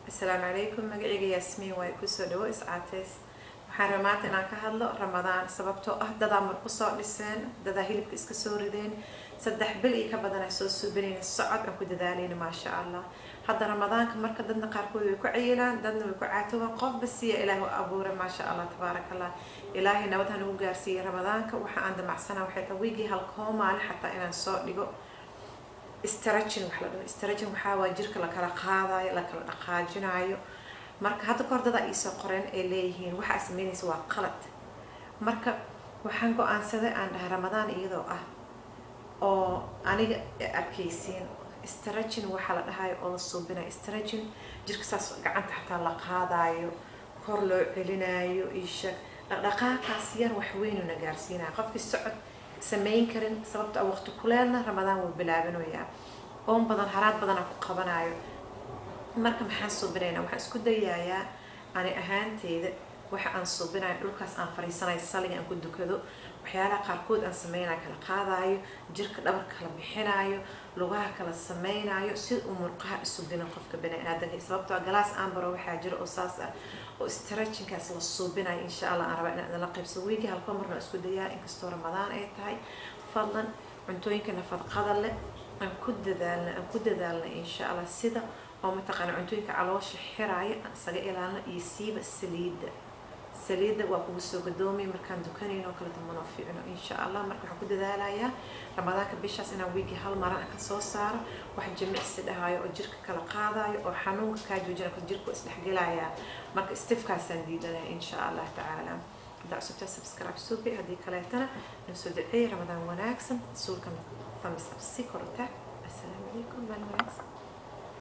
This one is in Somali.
Asalaamu calaykum. Magacayga Yaasmiin waay. Kusoo dhawo Iscaateys. Waxaan rabaa maanta inaan ka hadlo Ramadaan, sababtoo ah dadaa marku soo dhiseen, dadaa hilibka iska soo rideen, 3 bil iyo ka badan ay soo suubinayna, socod aan ku dadaalayna, maasha Allah. Hadda Ramadaanka marka dadna qaarkood way ku cayilaan, dadna way ku caatoobaan, qofba siya Ilaahu abuura. Maasha Allah, tabaaraka Allah. Ilaahay nabad ha nagu gaarsiiyey Ramadaanka. Waxa aan damacsana waxay tahay wiigii halkoo maalin xataa inaan soo dhigo stretching. Wax la dhaho stretching waxaa waa jirka la kala qaadayo, la kala dhaqaajinayo. Marka hadda kahor dadaa iisoo qoreen ay leeyihiin waxa sameynaysa waa qalad. Marka waxaan go-aansaday, aan dhahay, Ramadaan iyadoo ah oo aniga arkaysiin stretching waxaa la dhahayo oo la suubinayo stretching, jirka saas gacanta xataa la qaadayo, kor loo celinayo, isha dhaqdhaqaaqaas yar wax weynuna gaarsiinaya qofkii socod samayn karin, sababto ah waqti kuleelna Ramadaan wuu bilaabanayaa, oon badan, haraad badanaa ku qabanayo. Marka maxaan suubinaynaa? Waxaan isku dayayaa ani ahaanteyda waxa aan suubinayo, dhulkaas aan fariisanayo, saliga aan ku dukado, waxyaalaha qaarkood aan sameynayo, kala qaadayo jirka, dhabarka kala bixinayo, lugaha kala sameynayo, si uu murqaha isu gelin qofka bani aadanka, sababtoo ah galaas aan baro waxaa jira oo saas ah oo stretchingkaas la suubinayo. Insha Allah aan rabaa inaan idinla qaybsado wiigi halkoo marna isku dayaa, inkastoo Ramadaan ay tahay. Fadlan cuntooyinka nafaqada leh aan ku dadaalna, aan ku dadaalna, insha Allah, sida oo mataqaana cuntooyinka caloosha xiraaya aan isaga ilaalno, iyo siiba saliidda. Saliidda waa kugu soo gadoomay markaan dukanayno oo kaleeto, manoo fiicno, insha Allah. Marka waxaan ku dadaalayaa Ramadaanka bishaas inaan wiigii hal maran ka soo saaro wax jimicsi dhahayo oo jirka kala qaadayo oo xanuunka kaa joojinayo, jirka isdhexgelayaa. Marka stiffkaasaan diidanaya, insha Allah tacaala. Haddaa cusubtaa, subscribe suubi, haddii kaleetana noo soo duceey. Ramadaan wanaagsan. Suulkan thumbs up si kor u taag. Assalaamu calaykum, maalin wanaagsan.